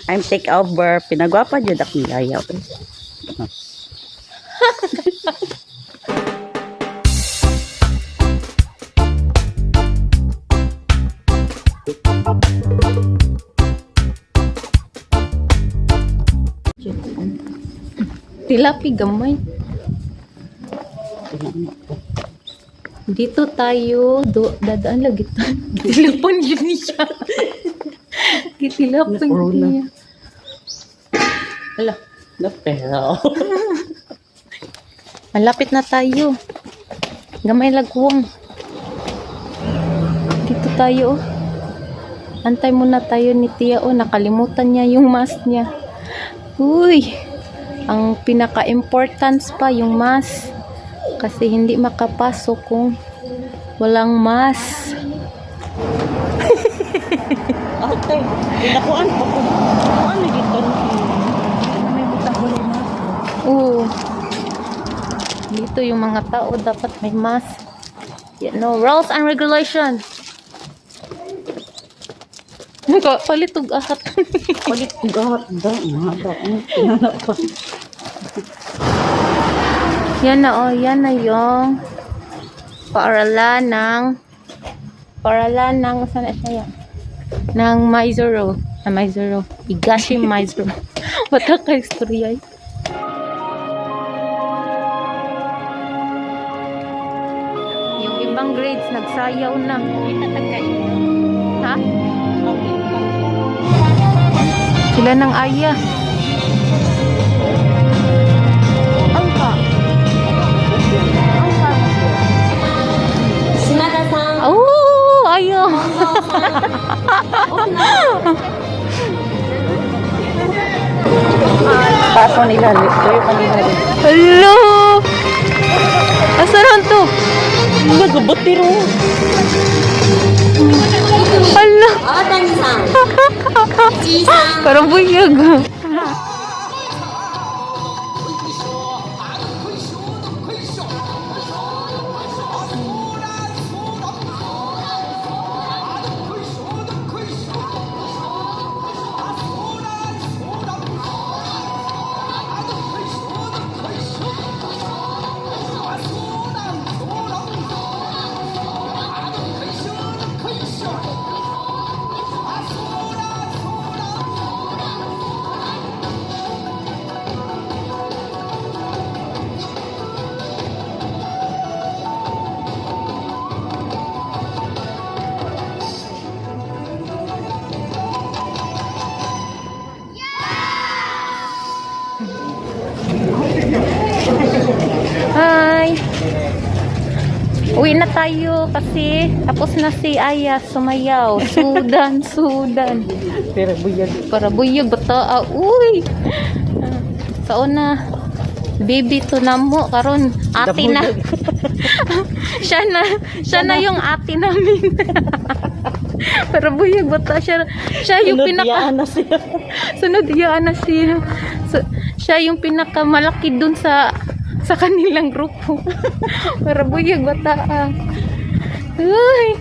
I'm take over. Pinagwapa jud akong yayaw. Tilapi gamay. Dito tayo, do, dadaan lagi tayo. Tilapon yun niya. Tilapon Corona. niya. Hala, Na pero. malapit na tayo. Gamay lagwang. Dito tayo, oh. Antay muna tayo ni Tia. Oh, nakalimutan niya yung mask niya. Uy, ang pinaka-importance pa yung mask. Kasi hindi makapasok kung walang mask. Ate, pinakuan pa ko. Kuan na dito. May butang wala na. Oo. Dito yung mga tao dapat may mask. Yeah, no rules and regulation. Palit og ahat. Palit ko gahat da. Mga ba. Tinanap pa. Yan na oh, yan na yung paaralan ng saan na siya yan? Ng Maizuru. Na Maizuru. Higashi Maizuru. Wata ka istorya eh. Yung ibang grades nagsayaw na. Ha? Sila ng aya. Angka. Angka. Oh, ayaw. Paso nila. Tuyo kanila. Hello! Asa ron to? Nagabotiro. Hala! 大谷さん、石井さん。 Parang buyag. Hi! Uwi na tayo kasi tapos na si Aya sumayaw. Sudan, Sudan. Pero buyag. Para buyag bata. Ah, uy! Sa una, baby to na mo. Karon, ate na. Siya na yung ate namin. Para buyag bata siya. Siya yung Sunod pinaka iyaan na siya. Sunod iyaan na siya. So, siya yung pinakamalaki dun sa kanilang grupo. Para buyag bata. Ah. Uy!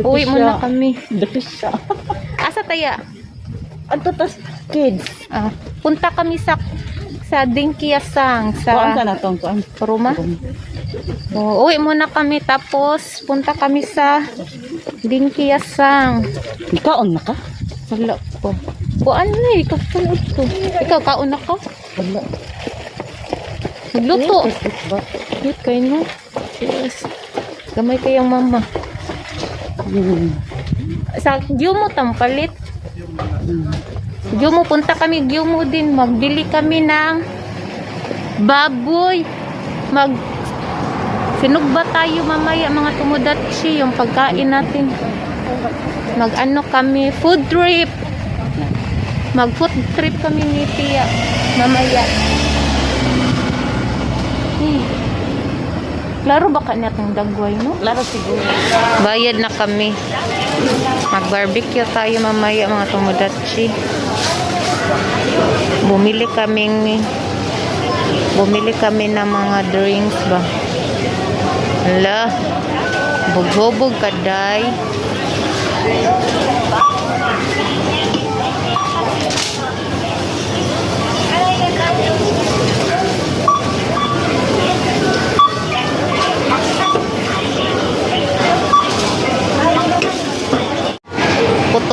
Uwi muna kami. Daki siya. Asa taya? Anto tas kids. Ah, punta kami sa Dingkiasang Kuan ka sa na tong kuan. Roma. Oo, uwi muna kami tapos punta kami sa Dingkiasang. Ikaon na ka? Wala ko. Kuan na eh, kasunod ko. Ikaw, kaon na ka? Wala. Magluto. Ba? Cute kayo no? Yes. Gamay kayang mama. Sa Gyumo tampalit. Gyumo, punta kami Gyumo din. Magbili kami ng baboy. Mag Sinugba tayo mamaya mga tumudatsi yung pagkain natin. Mag ano kami, food trip. Mag food trip kami ni Tia mamaya. Eh. Klaro ba ka niya itong dagway, no? Laro siguro. Bayad na kami. Mag-barbecue tayo mamaya mga tumudatsi. Bumili kami ng mga drinks ba. Hala. Bughubog kaday.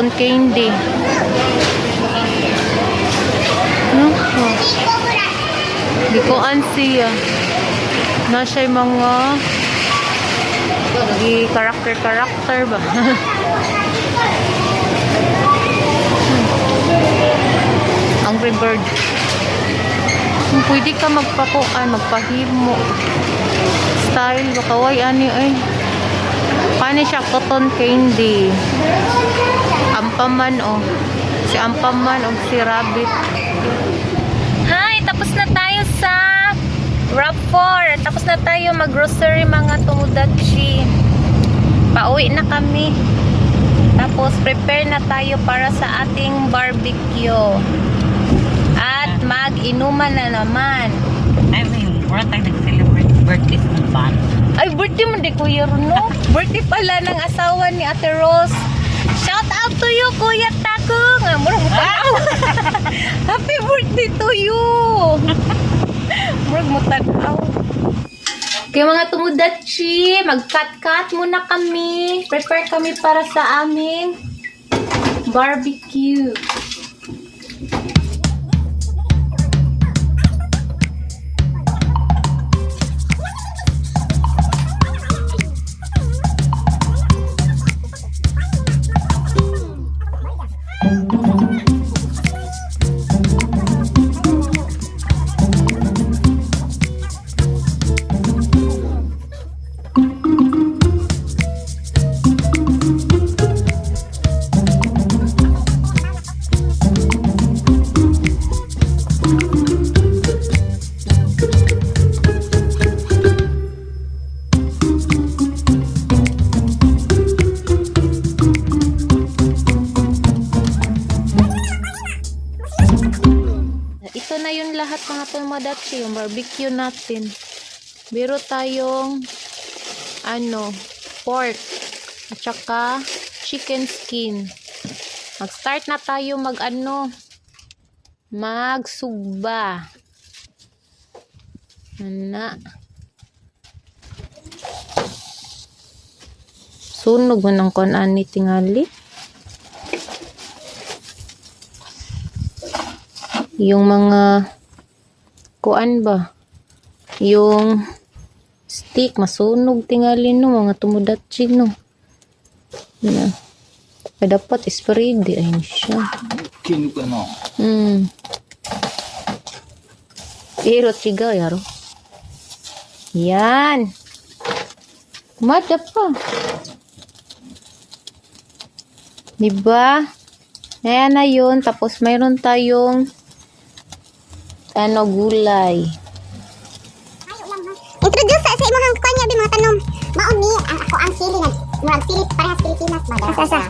Cotton candy. No? Oh. Gikuan siya. Na siya mga gi character character ba? Angry Bird. Kung pwede ka magpakuan, magpahimo. Style, ba kaway ani ay. Paano siya cotton candy? Ampaman oh. Si Ampaman o si Rabbit. Hi, tapos na tayo sa RAV4. Tapos na tayo mag-grocery, mga tomodachi. Pauwi na kami. Tapos prepare na tayo para sa ating barbecue. At mag-inuman na naman. I mean, wala tayong nag-celebrate birthday sa mga bata. Ay, birthday mo di, Kuya Runo. Birthday pala ng asawa ni Ate Rose. Shout out to you, Kuya Takong. Ah, murag mo tanaw. Happy birthday to you. Murag mo tanaw. Kaya mga tumudachi, mag-cut-cut muna kami. Prepare kami para sa aming barbecue. Ito na yung lahat, mga tumadachi, yung barbecue natin. Biro tayong ano, pork at saka chicken skin. Mag-start na tayo mag ano, magsugba. Ana. Sunog man ang kon ani tingali. Yung mga kuan ba, yung stick masunog tingali no, mga tumudatsi no na. Ay, dapat spray di ay siya. 筋肉の Iro tiga yaro. Yan. Mada pa. Diba? Ayan na yun. Tapos mayroon tayong ano, gulay. Introduce sa imong kuan niya mga tanom. Mao ni ang ako ang sili nga murag sili parehas Pilipinas ba? Asa asa.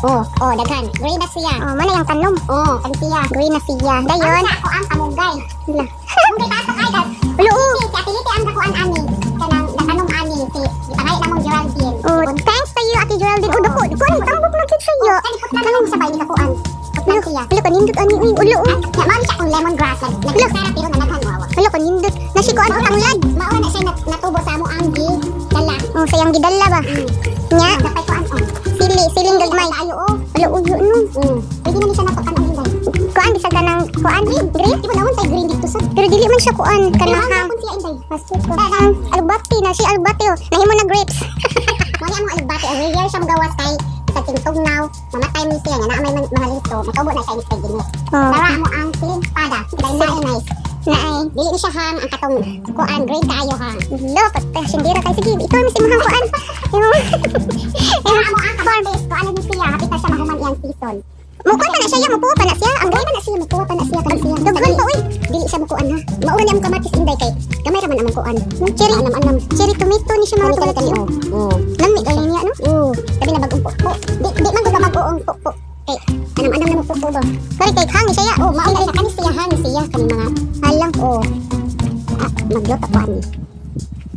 Oh, daghan. Green na siya. Oh, mo na yung tanom. Oh, kan siya. Green na siya. Dayon. Ako ang kamunggay. Hala. Munggay taas sa kay. Ulo. Si Ate Liti ang dakuan ani. Kanang natanom ani si gipangay namong Geraldine. Oh, thanks to you, Ate Geraldine. Oh, dako. Kuan tambok na gid siya. Kani putla na lang sa bay ni kakuan. Putla siya. Ulo kanindot ani uy. Ulo. Ya, mao ni siya kung lemongrass. Nag pero nanaghan wawa. Ulo kanindot. Nasi kuan og tanglad. Mao na siya natubo sa amo ang gi dala. Oh, sayang gidala ba? Nya. Dapay kuan oh. Sili, siling gagmay. Ayo oh. Ulo uyo no. Pwede na ni siya nato kan inday. Kuan bisag kanang kuan green, green. Di ba naman tay green dito sa. Pero dili man siya kuan kanang hang. Siya inday. Kanang alugbati na siya alugbati oh. Nahimo na grapes. Mo ni among alugbati ang rare siya mogawas kay sa tingtugnaw, mamatay mi siya nga naa may mga listo, matubo na siya inig ginit. Dara mo ang siling espada, dahil naay nice. Naay, dili ni siya hang ang katong kuan grade kaayo hang. Lo, patay sindira kay sige, ito mi si imong kuan. Imong mo ang kamatis, kuan ni siya, hapit na siya mahuman iyang season. Mukuan pa na siya, mukuha pa na siya. Ang grade pa na siya, mukuha pa na siya kan siya. Daghan pa uy. Dili siya mukuan ha. Maura ni ang kamatis inday kay gamay ra man among kuan. Cherry anam anam. Cherry tomato ni siya mga tomato. Oh. Lami kay niya no. Oo. Tabi na bagong po. Di di man gud bago ang po. Kay anam anam na mo po ba. Sorry kay hang ni siya. Oh, mao na kani siya hang siya kani mga halang oh. Ah, magluto ko ani.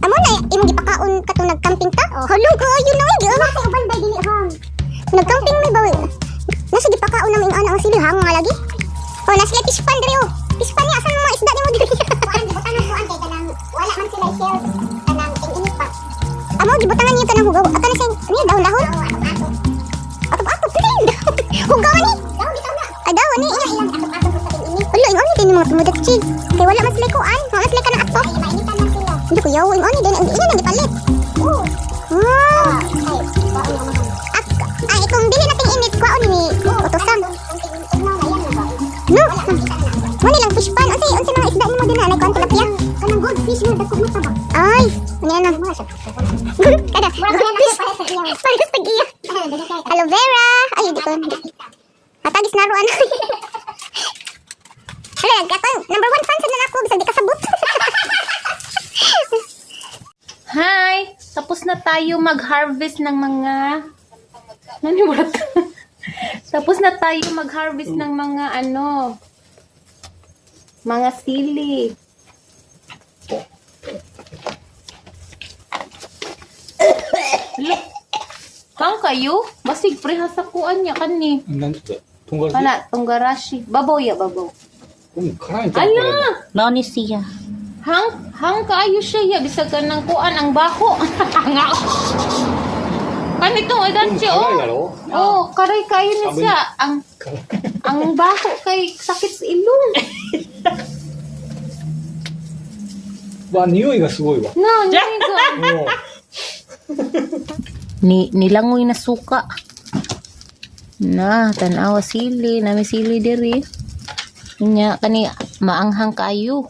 Amo na imong gipakaon katong nagcamping ta? Oh. Halong kaayo na oy, gi sa uban bay dili hang. Nagcamping may bawi. Nasa gipakaon na ing ana ang sili hang nga lagi. Oh, nasa sila fish pan diri oh. Fish pan niya asan mga isda nimo diri. Kuan gibutangan kuan kay kanang wala man sila shells kanang ting-init pa. Amo gibutangan niyo kanang hugaw. Ato na siya niya dahon-dahon. Oo, atop-atop. Atop-atop dili. Hugaw ni. Ay daw ni. Ulo, ingon ni din mga tumudat chi. Kay wala man sila kuan, wala man sila kanang ato. Hindi ko yaw, ingon ni din ang inyo nang gipalit. Ah. Ak, ay kung dili nating init kwaon ni utosan. No. Mo nilang fish pan. Unsay unsay mga isda nimo din na kuan tilapia? Kanang goldfish nga dako mata ba. Ay, unya na. Kada goldfish. Parehas tag iya. Aloe vera. Ay, di ko. Hatagis na roan. Hala, ako, number one fan sa na ako, bisag di kasabot. Hi! Tapos na tayo mag-harvest ng mga... Naniwat. Tapos na tayo mag-harvest ng mga ano... Mga sili. Look. Kang kayo? Basig preha sa kuan niya kani. なんてとんがらし Wala, tunggarashi. Babaw ya, babaw. うん辛いんちゃう Ala! Mao ni siya. Hang hang kaayo siya ya bisag ka ng kuan ang bako. Nga. Kanitong edan これ siya 辛い oh. やろ Oh, karay kayo ni Sabi siya. Ang bako kay sakit sa ilong. わ匂いがすごいわ No, nigo. も Ni nilangoy na suka. Na, tanawa sili, nami sili diri. Nya kani maanghang kayo.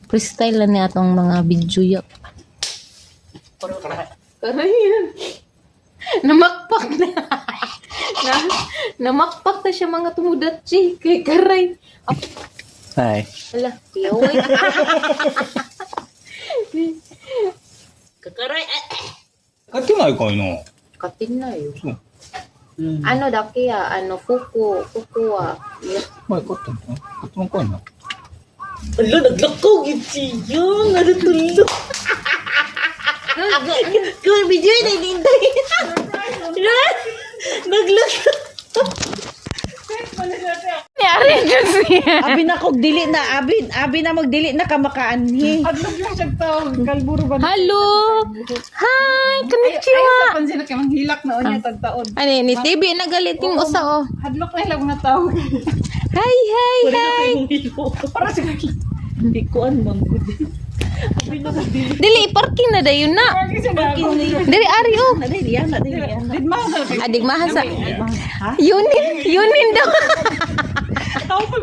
Freestyle lang ni atong mga video ya. Karay. Namakpak na. Na namakpak na siya mga tumudatsi kay karay. うはい Ala, tiyoy. Kakaray. 買ってないかいな Katin na yun. そう Ano daki ya, ano fuku, fuku ah. 前買ったんかな買ったのかいな Ulo, naglakaw gid siya. Ano tulo? Kung video na ininday. Naglakaw. Niyari dyan siya. Abi na kog dili na abi abi na magdili na ka makaanhi. Adlog lang siya tawag. Kalburo ba? Hello! Hi! Konnichiwa! Ay, sa pansin na kay manghilak na unya tagtaon. Ano, ni TV na galit yung usa oh. Hadlok na ilang mga tawag. Hi, hi, hi! Para sa Di ko an man gud. Abi na kog dili. Dili, parking na dayon na. Dili, ari oh. Na dili yan, na dili yan. Didma sa kay. Adigmahan sa... Yunin, yunin daw.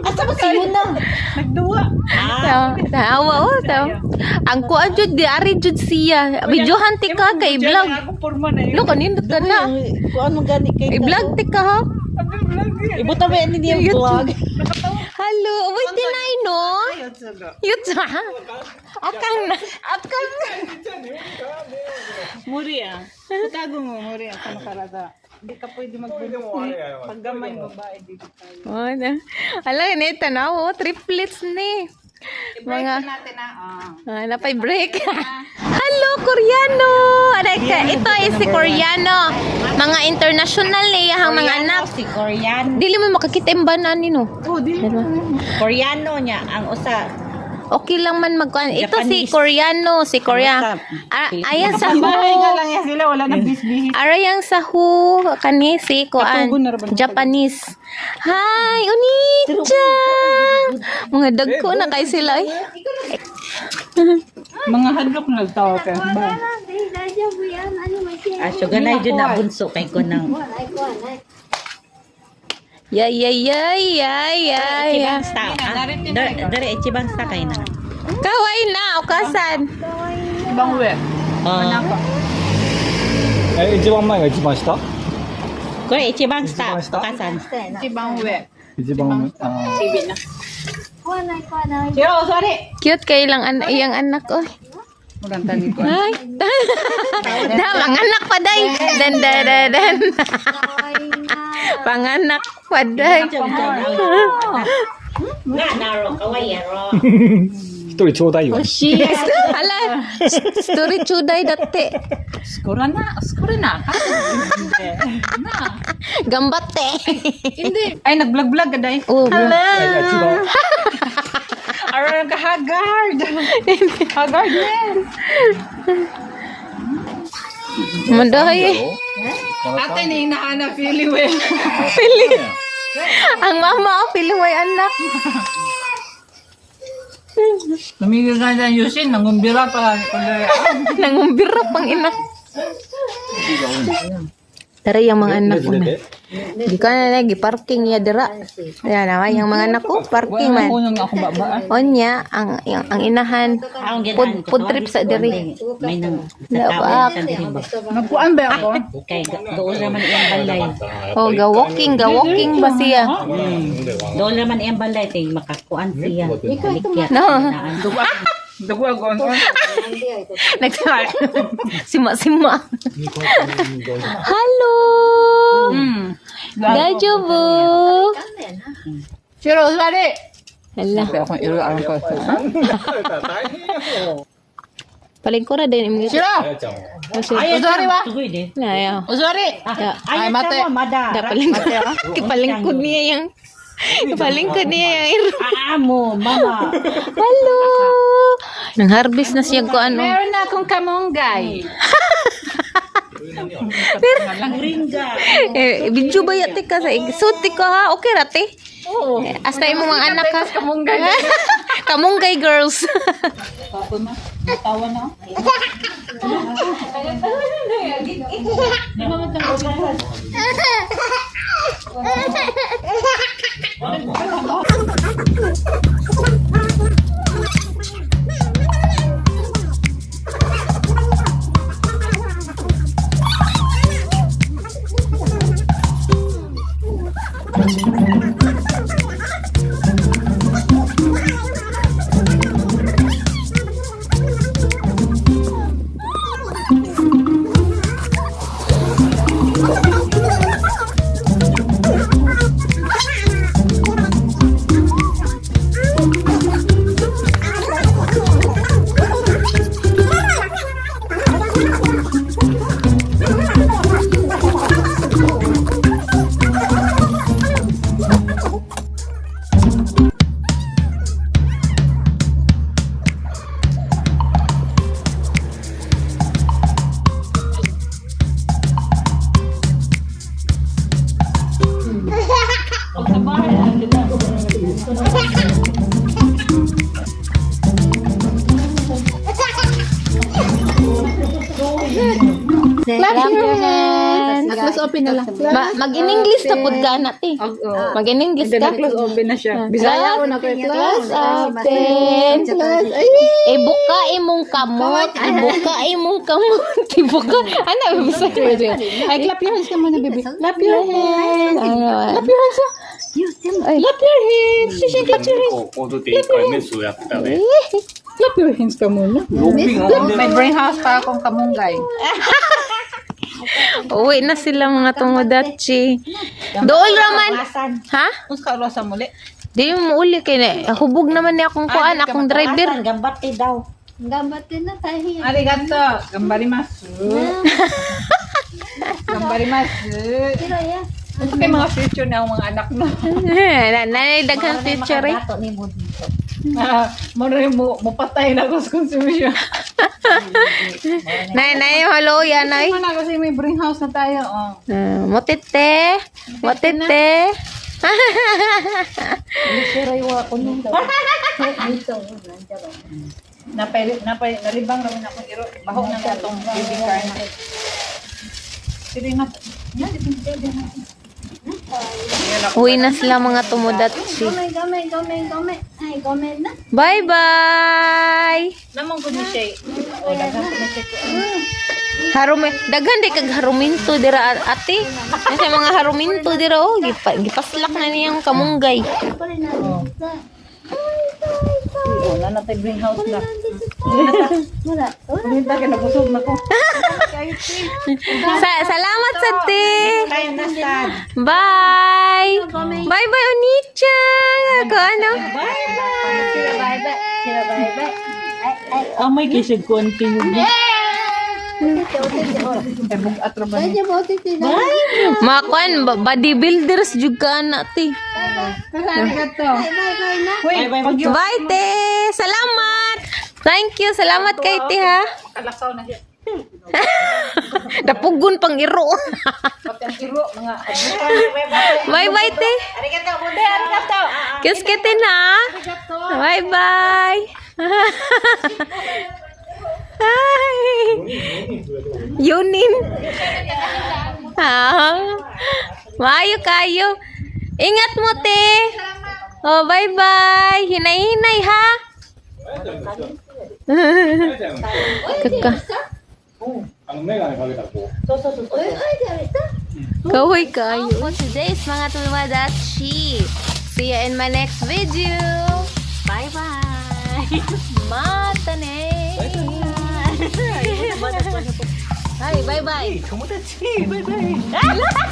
Asa ba si Yuna? Nagduwa. Ah. Tawa, oh, tawa. Ang kuan jud di ari jud siya. Videohan ti ka kay vlog. Ako porma na yun. Lo kanindot ka na. Kuan man gani kay. I-vlog ti ka ha. Ibuta ba ni niya vlog? Hello, wait tinay no. Yutsa. Akang na. Akang na. Muri ah. Tago mo muri ah kung nakarada. Hindi ka pwede magbuntis. Pag gamay babae dito tayo. Oh, na. Ala, ni tanaw, oh, triplets ni. Mga Natin na ah. Ah, napay break. Hello, Koreano! Aray ka, ito ay si Koreano. Mga international ni iyahang mga anak. Si Koreano. Dili mo makakita yung banan ni no. Oh, di. Koreano niya ang usa. Okay lang man magkuan. Ito si Japanese. Koreano, si Korea. Ah, ayan sa hu. Bahay nga lang yan sila, wala nang bisbihi. Arayang sa hu kani si kuan Katugon na ra ba ng Japanese. Hi, Oni-chan. Mga dagko na kay sila eh. Mga hadlok na nagtawag ka. Ba? Aso ganay jud na bunso kay ko nang Yay, yay, yay, yay, yay. Ichibang sta. Dere ichibang sta kay na. Kaway na, okasan. Ibang uwi. Oh. え一番前が一番下 Ko ichibang sta. Ichibang sta? Okasan. Ibang uwi. 一番上あー Yo, sorry. Cute kay lang an iyang anak oy. Murang tali ko. Ay. Da, manganak pa day. Dan dan dan. Dan. Panganak pa day. Na naro kaway ro. 一人ちょうだいよ Hala, story chuday dati. Skura na, skura na. Na. Gambate. Hindi. Ay, nag-vlog-vlog ka day. Oh, いや違う Aron ka haggard. Haggard man. Mandahay eh. Ate ni hinahanap feeling well. Feeling. Ang mama, oh, feeling may anak. Tumigil ka na Yusin, nangumbira pa. Nangumbira pang ina. Tara yung mga anak ko na. Di ka na lagi parking ya dira. Ayan na yung mga anak ko parking man. Unang ako baba. Onya ang ang, ang inahan food, food trip sa diri. May nang Labak. Nagkuan ba ako? Kay doon naman iyang balay. Oh, ga walking ba siya? Doon naman iyang balay kay makakuan siya. Balikyat. No. Dugo ako. Nagsawa. Sima sima. Hello. Dajobu. Shiro, sorry. Hala. Akong iro ang ko. Palingkura din imong. Shiro! Ay, Usori ba? Tugoy de. na ayo. Usori! Ya. Ay, mate. mada. Da palingkod. Kipalingkod niya yang Kipalingkod niya yang iro. Amo, mama. Hello. Nang harvest na siya ko ano. Meron na akong kamunggay. Ringa. Eh, video ba yate ka sa suti ko ha? Okay ra te. Oo. Eh, Hasta imong mga anak ha. Kamunggay. Kamunggay girls. Tawa na. Clap your hands. Close open na lang. Mag in English na pud ka na te. Mag in English ka. Close open na siya. Bisaya ko na ko. Close open. Ibuka imong kamot. Ibuka imong kamot. Ibuka. Ano bisaya? Ay, clap your hands ka muna, baby. Clap your hands. Ano? Clap your hands. Ah. Ay. Clap your hands. Shishin, clap your hands. 高校で一回メスをやったね。 Clap your hands ka muna. May brain house pa akong kamunggay. Uwi na sila mga tomodachi. Dool raman. Ha? Kung sa rosa muli. Di mo uli kay na. Hubog naman ni akong kuan, akong driver. Gambate daw. Arigato. Gambarimasu. Gambarimasu. Ano kay mga future na ang mga anak no? Nanay daghan future eh. Dato ni mo dito. Ah, mo rin mo mupatay na ako sa consumption. Nay, nay, hello yan nay. Wala kasi may brain house na tayo. Oh. Ah, motete. Motete. Napay napay nalibang raman ako iro. Baho na nga tong baby car na. Sino yung nasa? Yan, ito, ito, ito. Uwi na sila mga tomodachi. Bye bye. Namang ko ni Shay. O, daghan ko ni Shay. Harume, daghan di kag haruminto dira ate. Kasi mga haruminto dira oh, gipaslak na niyang kamunggay. Oo, na natay brain house na. Wala. Wala. Ka nabusog na ko. Salamat sa te. Tayo na sad. Bye. Bye bye Onichan. Ako ano? Oh my gosh, konti yung At raman. Makuan bodybuilders jud ka na te. Arigato. Hoy, pag yung Bye te. Salamat. Thank you. Salamat kay te ha. kalakaw na siya. Dapugon pang iro. Pati ang iro, mga Bye bye, te. Arigato, bunde, arigato. Kiss kita na. Bye bye. Hi. Yunin. Ah. Maayo kayo. Ingat mo, te. Oh, bye-bye. Hinay-hinay, ha? Kaka. あの、メガネかけた子。 Kaway kayo. For today's mga tumadachi. See you in my next video. Bye-bye. Matane. Hi, bye-bye. 友達バイバイ。